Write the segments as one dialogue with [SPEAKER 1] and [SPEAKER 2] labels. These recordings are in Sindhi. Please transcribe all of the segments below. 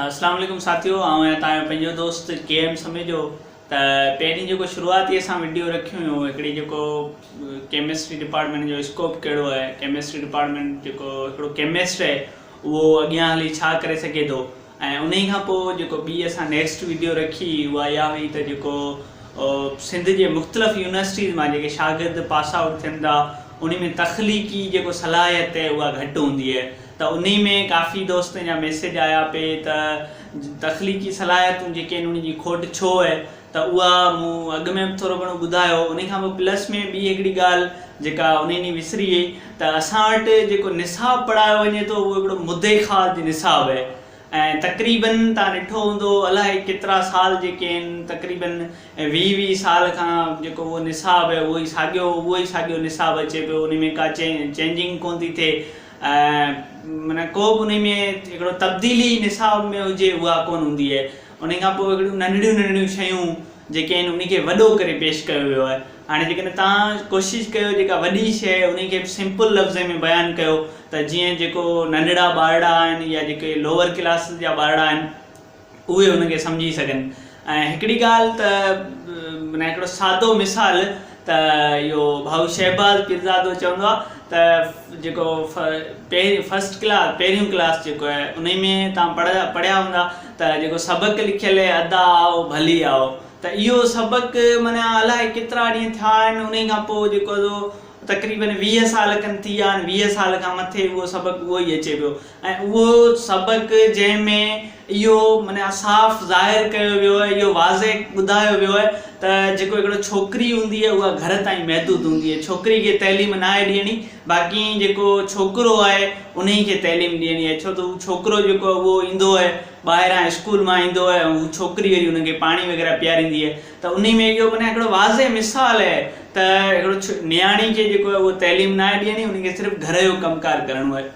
[SPEAKER 1] اسلام عليڪم ساٿيو آئون آهيان توهان جو پنهنجو دوست ڪي ايم سميجو ته پهرين جيڪو شروعاتي اسان وڊيو رکيون هيون هڪڙي جيڪو ڪيمسٽري ڊپارٽمينٽ جو اسڪوپ ڪهڙو آهي ڪيمسٽري ڊپارٽمينٽ جيڪو هڪڙو ڪيمسٽ آهي اهو اڳيان هلي ڇا ڪري سگهي ٿو ۽ انهي کان پوء جيڪو ٻي اسان نيڪسٽ وڊيو رکي اها اها هئي ته جيڪو سنڌ جي مختلف يونيورسٽيز مان جيڪي شاگرد پاس آئوٽ ٿين ٿا انهي ۾ تخليقي جيڪو صلاحيت آهي اها گهٽ هوندي آهي ته انهي ۾ ڪافي دوستن جا ميسيج آيا پئي ته تخليقي صلاحيتون جيڪي آهن انهن جي کوٽ ڇو آهي ته اها مون اڳ ۾ به ٿورو گهڻو ٻڌايو انهي کان پوء پلس ۾ ٻي هڪڙي ڳالهه جيڪا انهي ڏينهن وسري وئي ته اسان وٽ جيڪو نصاب پڙهايو وڃي ٿو اهو هڪڙو مدي خارج نصاب آهي ۽ تقريبن توهان ڏٺو هوندو الائي ڪيترا سال جيڪي آهن تقريبن ويهه ويهه سال کان جيڪو اهو نصاب آهي اهو ئي ساڳيو اهو ئي ساڳيو نصاب اچي پيو انهي ۾ ڪا چينجنگ ڪونه ٿي ٿئي ۽ معنيٰ ڪو به انهي ۾ هڪڙو تبديلي نصاب ۾ هجي اها ڪونه هوندي آهي. انهي کان پوء هڪڙيون ننڍڙيون ننڍڙيون شيون جيڪي آهن انهي کي وڏو ڪري پيش ڪيو ويو آهي. هاڻي جيڪڏهن توهان ڪوشش ڪيو جيڪا وڏي شيء انهي کي به سمپل لفظن ۾ بيان ڪيو ته جيئن جيڪو ننڍڙا ٻارڙا آهن يا جيڪي لوئر ڪلاسز جا ٻارڙا آهن اهي ان کي سمجهي سگهن ۽ هڪڙي ڳالهه ته معنيٰ هڪڙو سادو مثال ته اهو ڀائو شهباز پيرزادو چوندو آهي ته جيڪو پهرين فرسٽ ڪلاس پهريون ڪلاس جيڪو آهي انهي ۾ توهان پڙهيا پڙهيا هوندا ته جيڪو سبق لکيل آهي ادا آئو ڀلي آئو ته اهو سبق معنيٰ الائي ڪيترا ڏينهن ٿيا آهن انهي کان پوء جيڪو سو تقريبن 20 سال کن ٿي ويا آهن 20 سال کان مٿي اهو سبق اهو ئي اچي پيو ۽ اهو سبق جنهن ۾ اهو معنيٰ صاف ظاهر ڪيو ويو آهي اهو واضح ٻڌايو ويو آهي ته جيڪو هڪڙو ڇوڪري هوندي آهي اها گهر تائين محدود هوندي آهي ڇوڪري کي تعليم ناهي ڏيڻي باقي جيڪو ڇوڪرو آهي انهي کي تعليم ڏيڻي آهي ڇو ته هو ڇوڪرو جيڪو آهي اهو ايندو آهي ٻاهران اسڪول مان ايندو آهي ۽ هو ڇوڪري وري ان کي پاڻي وغيره پياريندي آهي ته انهي ۾ اهو معنيٰ هڪڙو واضح مثال آهي ته هڪڙو نياڻي کي جيڪو آهي اهو تعليم ناهي ڏيڻي ان کي صرف گهر جو ڪم ڪار ڪرڻو آهي.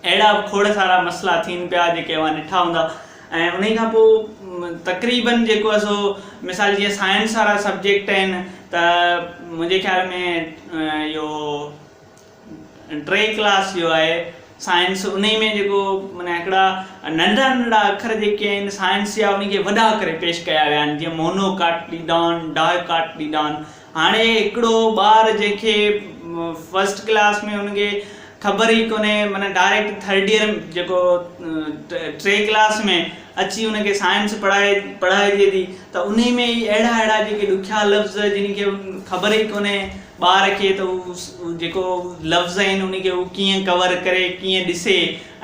[SPEAKER 1] اهڙا به کوڙ سارا مسئلا ٿين پيا جيڪي اوهان ڏٺا هوندا ۽ انهي کان پوء تقريبن جيڪو آهي سو مثال جيئن سائنس وارا سبجيڪٽ آهن ته منهنجي خيال ۾ اهو ٽي ڪلاس جو آهي سائنس انهي ۾ جيڪو معنيٰ هڪڙا ننڍا ننڍا اکر جيڪي آهن سائنس جا انهي کي وڏا ڪري پيش ڪيا ويا آهن جيئن مونو ڪاٽليڊان ڊاء ڪاٽليڊان هاڻي هڪڙو ٻار جنهن کي فرسٽ ڪلاس ۾ ان کي خبر ئي ڪونهي معنيٰ ڊائريڪٽ ٿرڊ ايئر جيڪو ٽي ڪلاس ۾ اچي ان کي سائنس پڙهائي پڙهائجي ٿي ته انهي ۾ ئي اهڙا اهڙا جيڪي ڏکيا لفظ جن کي خبر ئي ڪونهي ٻار کي ته هو جيڪو لفظ آهن ان کي هو ڪيئن ڪور ڪري ڪيئن ڏسي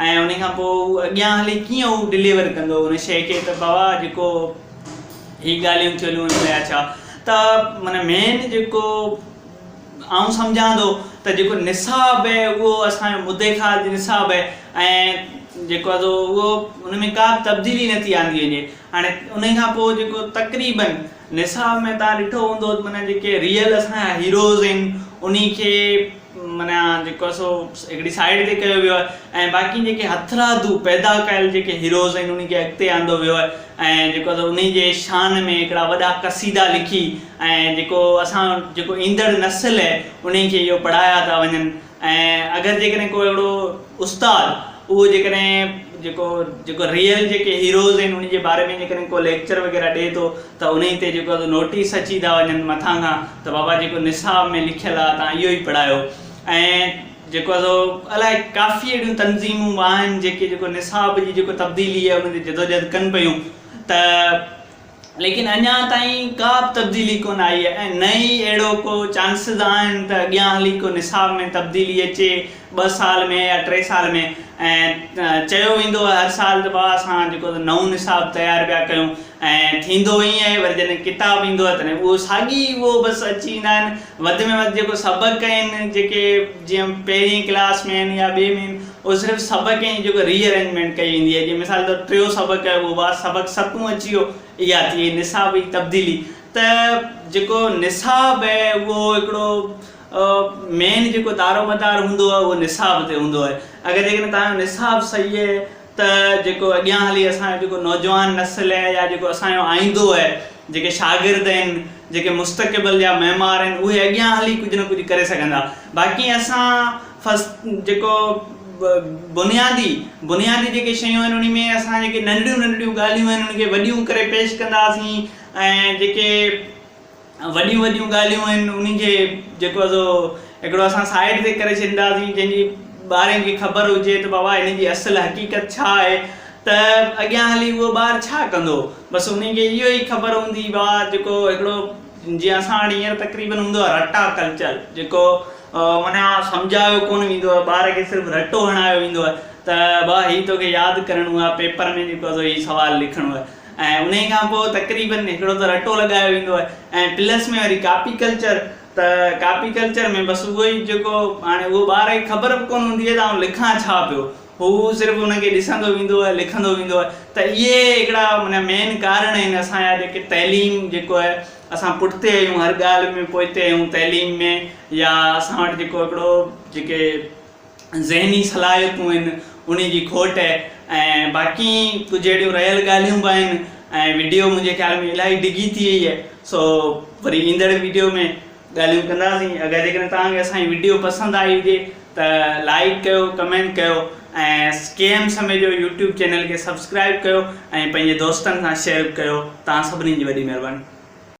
[SPEAKER 1] ۽ ان کان پوء هو اڳيان هلي ڪيئن هو ڊليور ڪندو ان شيء کي ته بابا جيڪو هي ڳالهيون ٿيل هيون يا ڇا ته معنيٰ مين جيڪو آئون سمجهان ٿو ته جيڪو نصاب آهي اهو اسان جو مدي خارج نصاب آهي ۽ جيڪو آهي سو اهو ان ۾ ڪا به تبديلي نٿي آندي وڃي هاڻي ان کان پوء جيڪو تقريبن نصاب ۾ تان ڏٺو هوندو ته معنيٰ جيڪي ريئل اسان جا هيروز آهن انهي کي معنيٰ جيڪو آهي سو هڪڙي سائيڊ تي ڪيو ويو آهي ۽ باقي جيڪي هٿرادو پيدا ڪيل جيڪي هيروز آهن انهن کي اڳتي آندو ويو آهي ۽ جيڪو آهي سو انهي جي شان ۾ هڪڙا وڏا قصيدا لکي ۽ جيڪو اسان جيڪو ايندڙ نسل آهي انهي کي اهو پڙهايا ٿا وڃن ۽ اگر جيڪڏهن ڪو اهڙو استاد اهو جيڪڏهن جيڪو جيڪو ريئل جيڪي هيروز آهن انهن جي باري ۾ جيڪڏهن ڪو ليڪچر وغيره ڏئي ٿو ته انهي تي جيڪو آهي نوٽيس اچي ٿا وڃن مٿان کان ته بابا جيڪو نصاب ۾ لکيل آهي تان اهو ئي پڙهايو ۽ جيڪو آهي سو الائي ڪافي اهڙيون تنظيمون به آهن جيڪي جيڪو نصاب جي جيڪو تبديلي آهي ان تي جدوجهد ڪن پيون ته ليڪن اڃا تائين ڪا به تبديلي ڪونه آئي آهي ۽ نه ئي اهڙو ڪو چانسز آهن ته اڳيان هلي ڪو نصاب ۾ تبديلي اچي ٻه سال ۾ يا ٽي سال ۾ ۽ چيو ويندو آهي هر سال ته بابا اسان جيڪو نئون نصاب تيار پيا ڪيون ۽ ٿيندو ائين آهي وري جڏهن ڪتاب ايندو آهي تڏهن اهو ساڳي اهو بس اچي ويندا آهن وڌ ۾ وڌ جيڪو سبق آهن جيڪي جيئن پهرين ڪلاس ۾ آهن يا ٻئي ۾ آهن اهو صرف سبق ۽ جيڪو ري ارينجمينٽ ڪئي ويندي آهي جيئن مثال طور ٽيون سبق آهي اهو بعد سبق ستون اچي ويو اها ٿي وئي نصاب جي تبديلي ته جيڪو نصاب آهي اهو هڪڙو مين جيڪو دارو مدار هوندو آهي اهو نصاب تي هوندو آهي اگر جيڪڏهن توهان جو نصاب صحيح آهي ته جيڪو اڳيان هلي اسان جو جيڪو نوجوان نسل آهي يا جيڪو اسان جو آئيندو آهي جيڪي شاگرد آهن جيڪي مستقبل جا معمار آهن اهي اڳيان هلي ڪجهه نه ڪجهه ڪري سگهندا باقي اسان فسٽ جيڪو بنيادي بنيادي جيڪي شيون آهن انهي ۾ اسان جيڪي ننڍڙيون ننڍڙيون ڳالهيون آهن انهن کي وڏيون ڪري پيش ڪنداسين ۽ جيڪي وڏيون وڏيون ڳالهيون آهن انهن کي جيڪو آهي سو هڪڙو اسان سائيڊ تي ڪري ڇڏينداسين جنهن جي ٻارن کي خبر هجي ته بابا هن جي اصل حقيقت ڇا آهي ته اڳيان هلي اهو ٻار ڇا ڪندو بس انهي کي اهو ئي خبر هوندي بابا جيڪو هڪڙو جيئن اسان وٽ هينئر تقريبن هوندو آهي رٽا ڪلچر جيڪو معنيٰ سمجهايو ڪونه ويندو آهي ٻار کي صرف رٽو هڻايو ويندو آهي ته بابا هي توکي ياد ڪرڻو آهي پيپر ۾ جيڪو آهي سو هي سوال لکڻو آهي ۽ انهي کان پوء تقريبن هڪڙو ته رٽو لڳايو ويندو آهي ۽ پلس ۾ وري ڪاپي ڪلچر ته ڪاپي ڪلچر ۾ بس اهو ئي جيڪو هاڻي اهو ٻار کي خبر به ڪونه هوندي آهي ته آئون لکان ڇا پيو هو صرف ان کي ڏسندو ويندو آهي لکندو ويندو آهي ته اهي هڪڙا معنيٰ مين ڪارڻ آهن اسان جا جيڪي تعليم جيڪو آهي اسان پٺتي آهيون هر ڳالهه ۾ پوئتي آهيون تعليم ۾ يا اسان وٽ جيڪو هڪڙو جيڪي ذهني صلاحيتون آهن انهي جي کوٽ آهي ۽ باقي ڪجهه اهڙيون رهيل ڳالهيون به آهن ۽ وڊيو منهنجي خيال ۾ الاهي ڊگهي ٿي وئي آهي سو وري ايندڙ وڊيو ۾ ڳالهيون ڪنداسين اگر جيڪڏهن توهان کي اسان جي وڊيو پسند آئي هجي ته لائيڪ ڪيو ڪمينٽ ڪيو ۽ K M Samejo YouTube channel کي سبسڪرائيب ڪيو ۽ پنهنجي دوستن سان شيئر به ڪيو توهان سڀني جي وڏي مهرباني.